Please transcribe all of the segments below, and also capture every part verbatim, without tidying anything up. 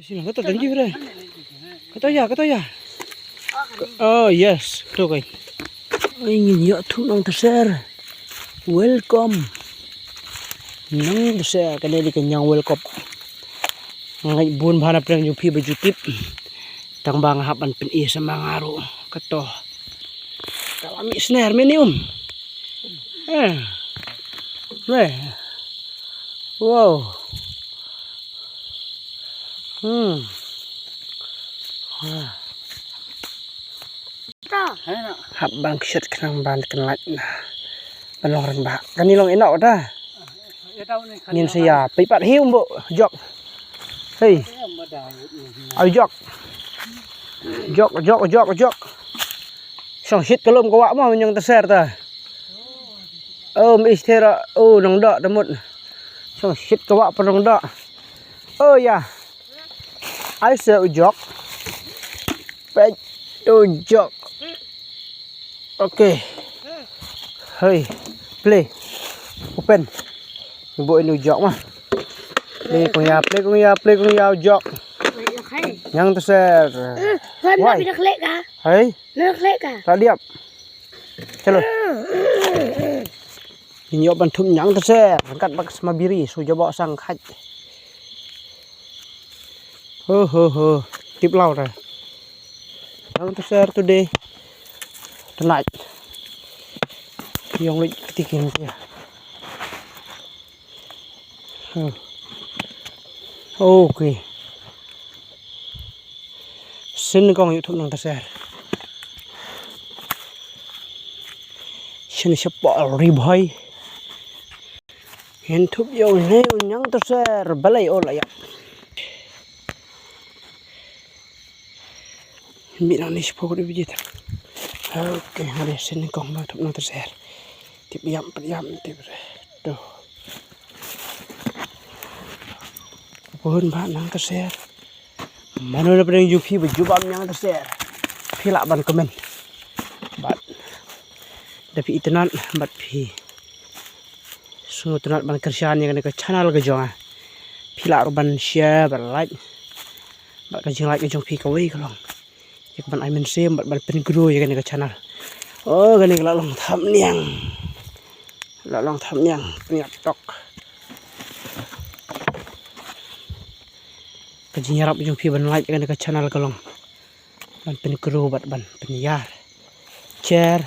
Sila kata tadi bre. Kata ya, kata ya. Oh yes, to kai. Ai ngin ïoh thup nang ta ser. Welcome. Nang ta ser kane dei ka ñiang welcome. Nga ngeit bun bha na pdeng jong phi ba ju tip. Tang ba nga hap ban pyni sa ma nga ruh. Kato. Ka la mih sner mini um. Eh. Weh. Wow. Hmm. Wah. Hap ban kshet khnang ban kynlait na. Ban long rangbah. Kani long ïehnoh da. Ngin sa ïa peit pat hi um bo jok. Hei. Au jok. Jok, jok, jok, jok. Shong shit ka lum ka wah mo ñiang ta ser ta. Um is thera u nong doh ta mut. Shong shit ka wah pa nong doh. Oh ya. Ai se u jok. Peit u jok. Okay. Hei, play. Open. Ibu ini u jok mah. Play kong ya, play kong ya, play kong ya u jok. Ñiang ta ser. Wai. Hei. Ta diap. Chalo. Ngin ïoh ban thup ñiang ta ser. Ryngkat bad ka sma biri, su jabok sang khait. Ho ho ho. Tip law ta. Ñiang ta ser today. Tonight. Ïong lik kti kin tia. Huh. Okay. Sien kong ïoh thup nang ta ser. Sien shapoh ri bhoi. Ngin thup ïa une u ñiang ta ser balei o la ïap. Mih nang ni shapoh ka dei biji ta. Okay, nga dei sien kong ba thup nang ta ser. Tip ïam pat ïam tip re. To. Bun ba nang ta ser. Mano na pdeng jong phi ba ju bam ñiang ta ser. Phi lah ban comment. Bad da phi itynnad bad phi sngewtynnad ban kyrshan ïa kane ka channel ka jong nga. Phi lah ruh ban share, ban like. Bad ka jinglike ka jong phi kawei ka long ïa ka ban ai mynsiem bad ban pyngrow ïa kane ka channel. Oh, kane ka la long thapniang. La long thapniang, pynïap tok. Ka jingïarap jong phi ban like ïa kane ka channel ka long ban pyngrow bad ban pynïar. Share,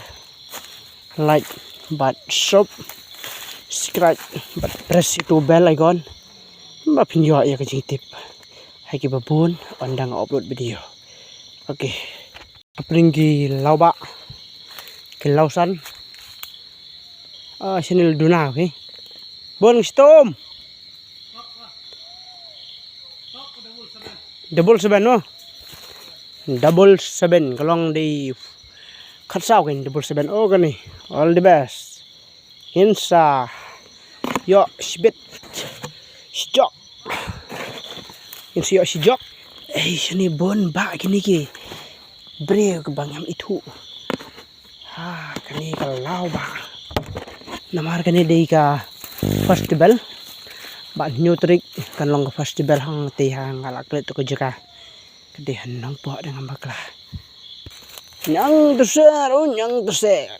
like bad subscribe bad press ïa u bell icon. Ba phin ïoh ïa ka jingtip ha kiba bun ynda nga upload video. Okay. Hapdeng ki lawbah, ki lawsan. Ah, sien la duna, okay. Bun stom. Double seven, no? Double seven, ka long dei khatsaw kein double seven. Oh, kane. All the best. Ngin sa ïoh shibit shijok. Ngin sa ïoh shijok. Ei, shane bun ba kine ki briew kiba ngam ithuh. Ha, kane ka lawbah. Namar kane dei ka festival. Bad hynñiew tarik kan long ka festival hangtei ha nga la klet tu ka jaka. Ka dei ha Nongpoh da ngam bakla. Ñiang ta ser, oh, ñiang ta ser.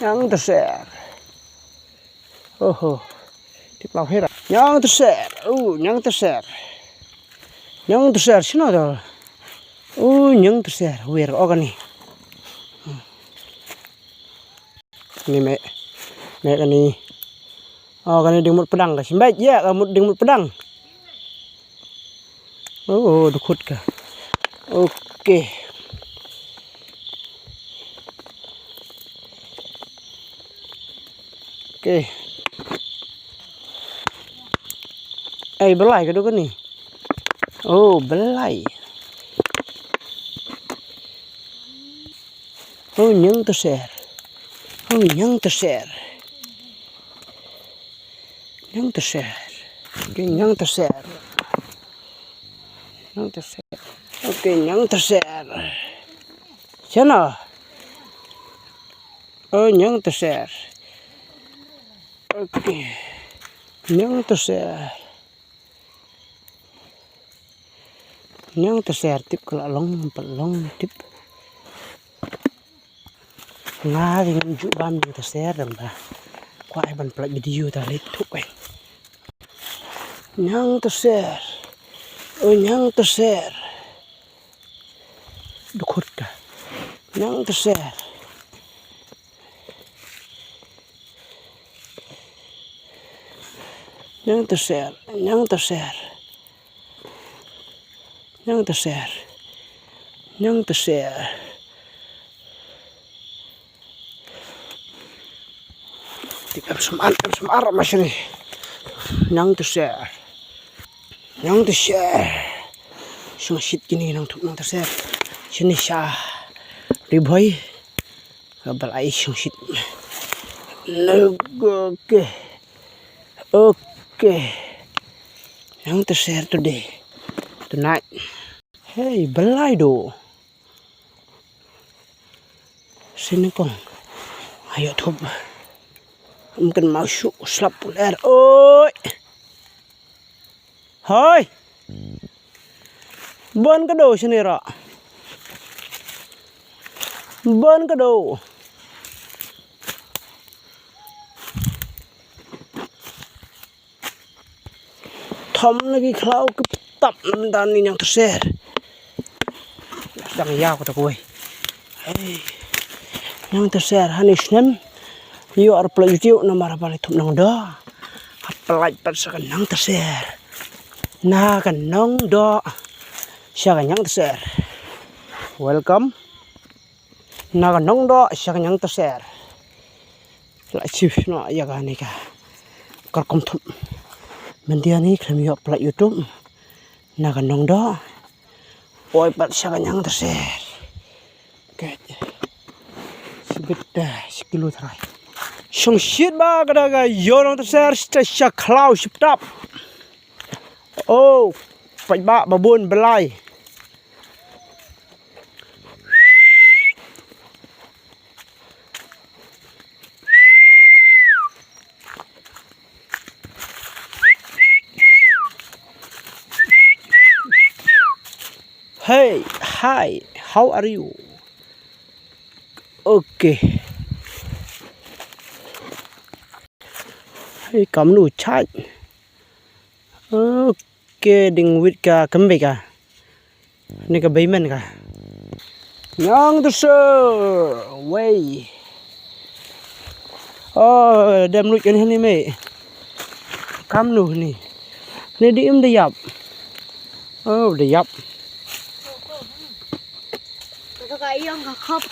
Ñiang ta ser. Oho. Tip law hera. Ñiang ta ser. Oh, ñiang ta ser. Ñiang ta ser. Shano ta. Oh, ñiang ta ser. Wir, oh, kane. Kane me. Me kane. Oh, kane ding mut pdang ka. Symbai ïa ka mut ding mut pdang. Oh, dkhot ka. Okay. Okay. Ei, balai ka dei kane. Oh, balai. Oh, ñiang ta ser. Oh, ñiang ta ser. Ñiang ta ser. Okay, ñiang ta ser. Ñiang ta ser. Okay, ñiang ta ser. Shano. Oh, ñiang ta ser. Okay. Ñiang ta ser. Ñiang ta ser tip ka la long, pat long tip. Nga dei ngam ju bam ñiang ta ser dang ba. Kwah ai ban pynlait video ta leit thup eh. Ñiang ta ser. O ñiang ta ser. Dkhot ka. Ñiang ta ser. Ñiang ta ser. Ñiang ta ser. Ñiang ta ser. Ñiang ta ser. Tip em sum an, em sum ar ma shini. Ñiang ta ser. Ñiang ta ser. Shong shit kini nang thup ñiang ta ser. Shini sha. Ri bhoi. Ka bal ai shong shit. Nang, okay. Okay. Ñiang ta ser today. Tonight. Hey, belai do. Sini kong. Ayo thup. Mungkin mau shu slap puler. Oi. Hoi. Bon ka do sini ra. Bon ka do. Thom na ki khlaw ki tap na mynta ni ñiang ta ser. Dang ïaw kata kawei. Hey. Ñiang ta ser hani snem. Ïoh ar pynlait ïa u namar ba la thup nang doh. Ha pynlait pat sha ka ñiang ta ser. Na ka nong doh. Sha ka ñiang ta ser. Welcome. Na ka nong doh sha ka ñiang ta ser. La chief no ïa kane ka. Kar kum thup. Mynta ni khlem ïoh pynlait YouTube. Na ka nong doh. Poi pat sha ka ñiang ta ser. Kait. Shibit da shi kilo trai. Shong shit ba ka da ka ïoh ñiang ta ser sha sha khlaw shiptap. Oh, pait ba ba bun belai. Hey, hi, how are you? Okay. Hey, kamnu chait. Okay, ding wit ka kembe ka. Ni ka beimen ka. Ñiang ta ser. Wei. Oh, dem lut ni ni me. Kamnu ni. Ni di im de yap. Oh, de yap.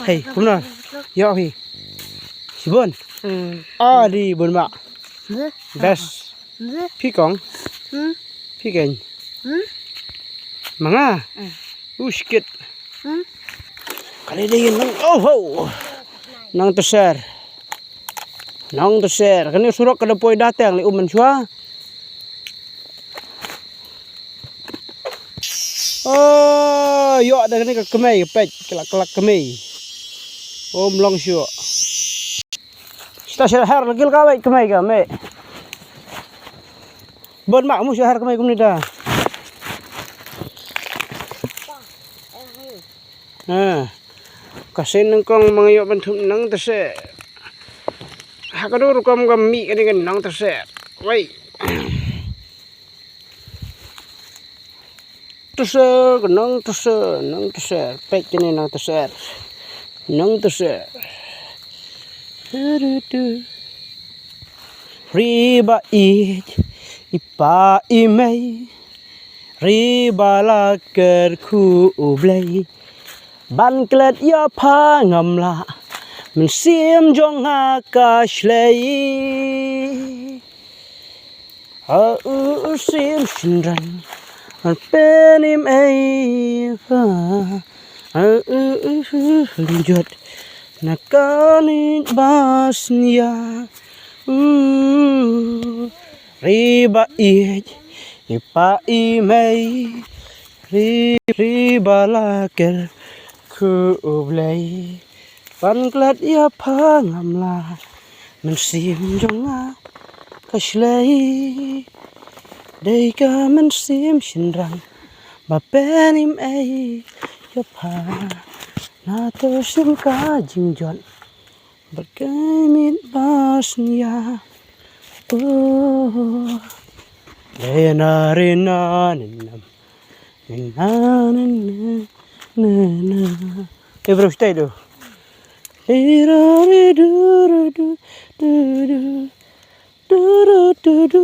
Hey, kumna. Yo hi. Sibon. Hmm. Ah, di bon ma. Best. Phi kong. Phi keng. Manga. Uskit. Kali dei nang. Oh ho. Nang ta ser. Nang ta ser. Kani surok kada poi dateng li umen sua. Oh, yo da kani ka kemei ka peit kelak kelak kemei. Om long sio. Sta sher her lagi ka wei kemei ka me. Bon mak mu sher her kemei kumni da. Ha. Ka sien nang kong mang yo ban thum nang ta se. Ha ka dur kom ka mi kani ka nang ta se. Wei. Ta ser, nang ta ser, nang ta ser, peit kine nang ta ser. Nang ta ser. Ri ba ïeit i pa i mei. Ri ba la kyrkhu U Blei. Ban klet ïa pha ngam lah. Mynsiem jong nga ka shlei. Ha u u sim shynrang. An pen im ei ha. Ha u u u jot. Na ka ni bas nia. U. Ri ba ïeit. I pa i mei. Ri ri ba la kyrkhu U Blei. Ban klet ïa pha ngam lah. Mynsiem jong nga ka shlei. Dei ka mynsiem shynrang. Ba phin im ei ïa pha na to shim ka jingjot. Ba ka miet ba sñiaw. Oh. Re na re na ne nam. Ne na ne na ne na. Eh, bro, stay do. Re ra re du ru du du du. Du ru du du.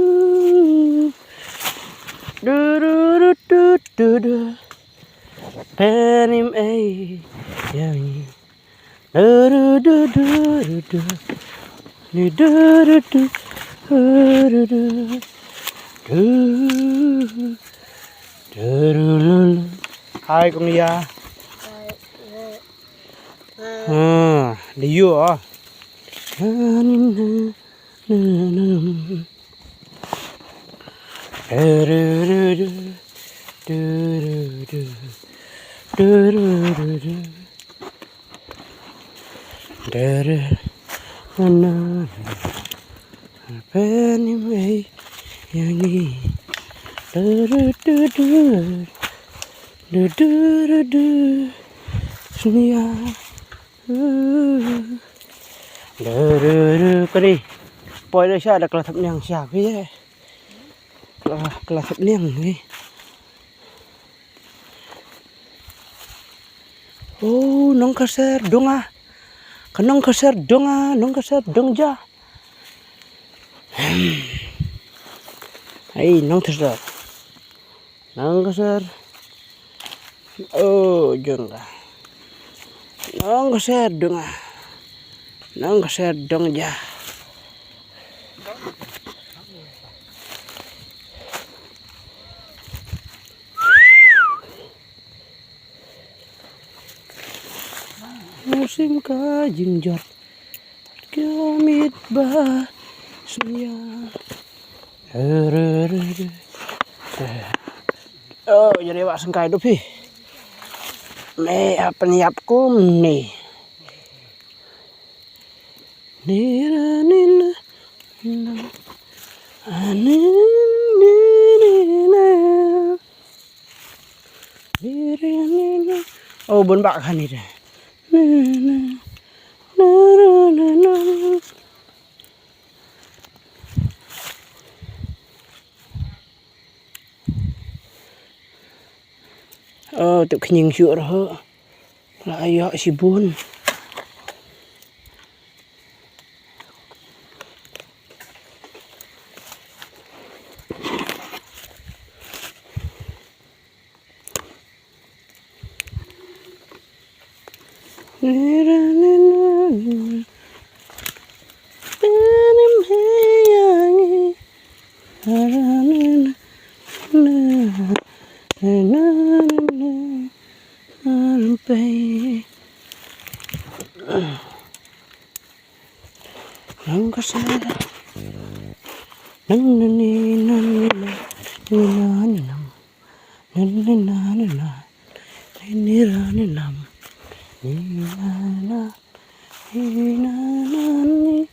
Du ru ru du du du. Phin im ei ïa ngi. Du ru du du ru du. Ni du ru du. Ru ru du. Du. Du ru lu lu. Hai kong Ïa. Ha, di yu ah. Phin im ei ïa ngi. Sñiaw. Kani. Poi da sha da kla thep niang sha phi. Kla, kla thep niang ni. Oh, nong ka ser dong ah. Ka nong ka ser dong ah, nong ka ser dong ja. Ai, nong ka ser. Nong ka ser. Oh, jong ka. Nong ka ser dong ah. Nong ka ser dong ja. Musim ka jingjot. Ka miet ba sñiaw. Oh, jadi wak sengkai dupi. Me apa niap kum ni. Ni ra ni na. Ni na. Ni ni ni na. Ni ra ni na. Oh, bun bak hani de. Ni na. Ni ra ni na. Oh, tu khñiang shuh ruh. La ïoh shibun. Nang ka ser. Nang nang ni nang ni nang ni nang ni nang. Nang ni nang ni nang. Ni ni nang ni nang. Ni nang nang. Ni nang nang ni.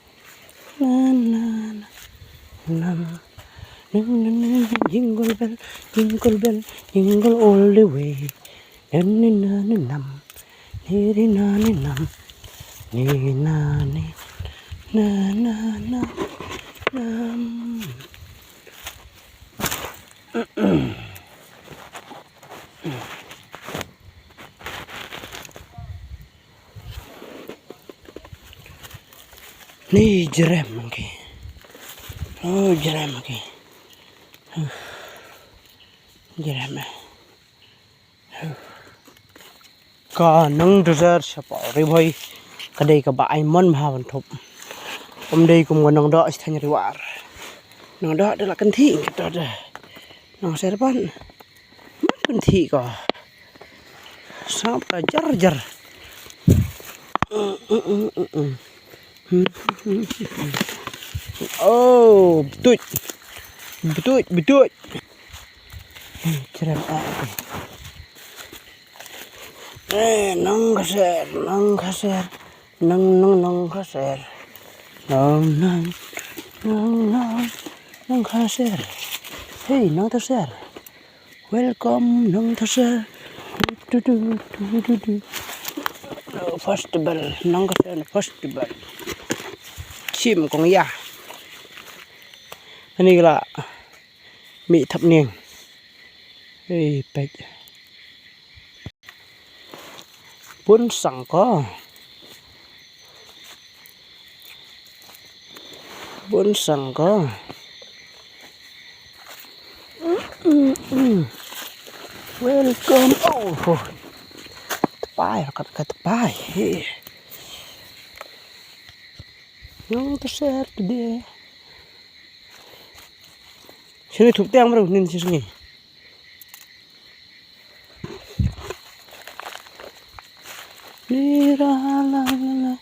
Nang nang nang. Nang nang nang. Jingle bell, jingle bell, jingle all the way. Nang ni nang ni nang. Ni ni nang ni nang. Ni nang ni. Nang nang nang. Nang. Ni jrem ki. Oh, jrem ki. Jrem eh. Ka nang doser shapoh Ri Bhoi. Ka dei kaba ai mon bha ban thup. Ym dei kum ka nang doh sha thaiñ Ri War. Nang doh da la kynthih kata da. Nang ser ban. Man kynthih ko. Sap ka jar jar. Oh, betuit. Betuit, betuit. Jrem ah. Eh, nang ka ser, nang ka ser. Nang, nang, nang ka ser. Nang, nang, nang, nang, nang ka ser. Hei, nang ta ser. Welcome Nongthaser. Du, du, du, du, du, du. Festival, Nongthaser Festival. Chim kong ya. Ani gala mi thap ning. Ei, pek. Bun sang ko. Bun sang ko. Welcome. Oh, oh. Tepai, kat, kat tepai. Hey. Nongthaser today. Sini thup tiang baru nin sini. Nira la la la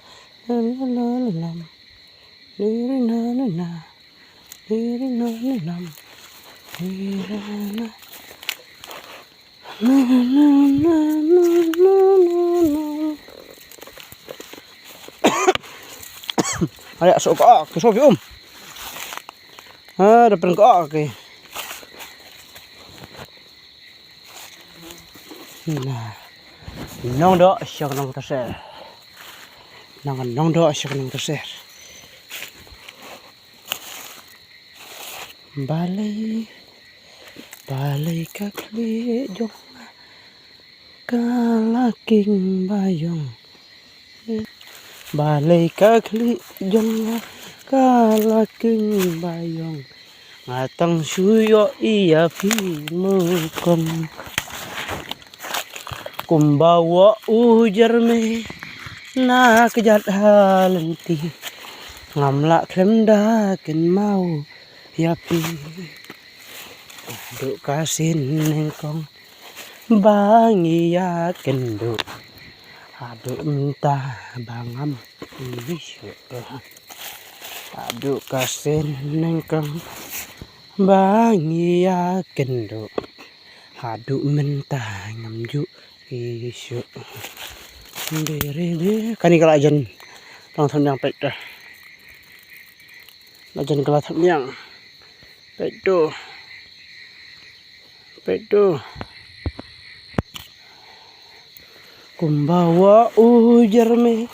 la la la la. Niri na na na. Niri na na na. Nira na. Na na na na na na na. Ayo, sok, ah, ke sok, um. Ah, da pen ko, ah, ke. Na. Nongdoh sha ka Nongthaser. Nang, nongdoh sha ka Nongthaser. Balei, balei ka khlieh jong nga ka la king ba ïong. Balei ka khlieh jong nga ka la king ba ïong. Nga tang shu ïohi ïa phi mo kong. Kumba u jer me na kjat ha lynti. Ngam lah khlem da kynmaw ïa phi. Haduh ka sien nyngkong ba ngi ïakynduh. Haduh mynta ba ngam ïohi shuh. Haduh ka sien nyngkong ba ngi ïakynduh. Haduh mynta ngam ju ïohi shuh. Diri diri. Kane ka la jan. Tang thon yang pek dah. La jan ka la thon yang. Pek tu. Pek tu. Kumba u jer me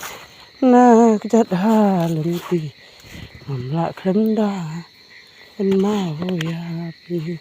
na kjat ha lynti. Ngam lah khlem da kynmaw ïa phi.